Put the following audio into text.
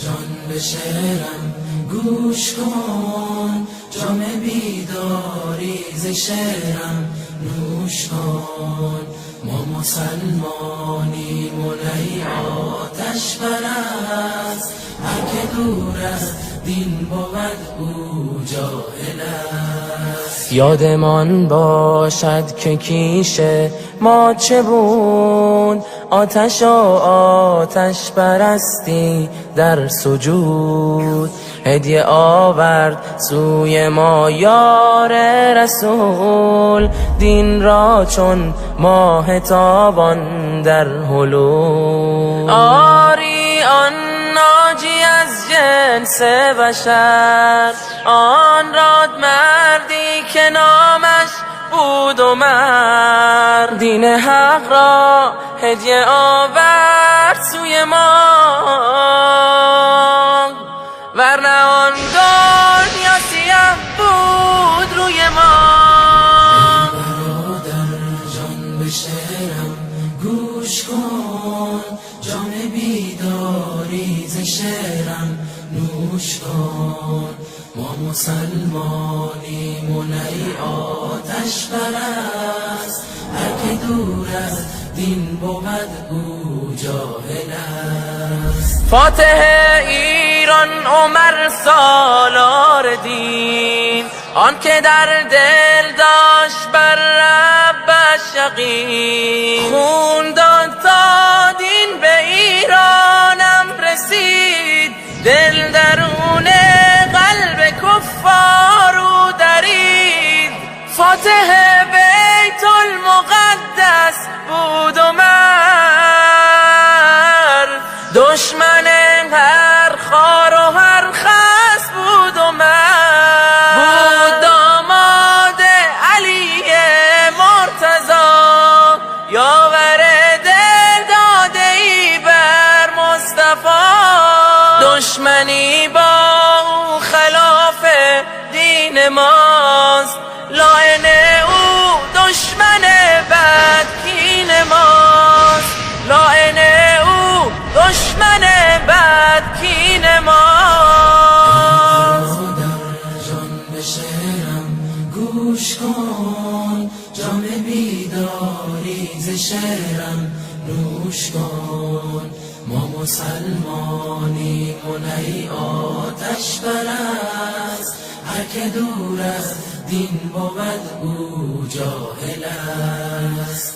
جان به شعرم گوش کن، جام بیداری ز شعرم نوش کن. ما مسلمانیم و نی آتش پرست، هر که دور از دین بود او جاهل است. یادمان باشد که کیش ما چه بود، آتش و آتش پرستی در سجود. هدیه آورد سوی ما یار رسول، دین را چون ماه تابان در حلول. آری آن ناجی از جنس بشر، آن راد مردی که نامش بود عمر. دین حق را هدیه آورد سوی ما، ورنه آن دنیا سیه بود روی ما. ای برادر جان به شعرم گوش کن، جام بیداری ز شعرم نوش کن. ما مسلمانیم و نی آتش پرست، هر که دور از دین بود او جاهل است. فاتح ایران عمر سالار دین، آن که در دل داشت بر ربش یقین. خون داد تا دین به ایرانم رسید، دل درون قلب کفار او درید. فاتح بیت المقدس بود عمر، دشمن هر خار و هر خس بود عمر. بود داماد علی مرتضی، یاور دل داده ای بر مصطفی. دشمنی با او خلاف دین ماست، لعن او دشمن بدکین ماست. لعن او دشمن بدکین ماست. برادر جان به شعرم گوش کن، جام بیداری ز شعرم نوش کن. ما مسلمانیم و نی آتش پرست، هر که دور از دین بود او جاهل است.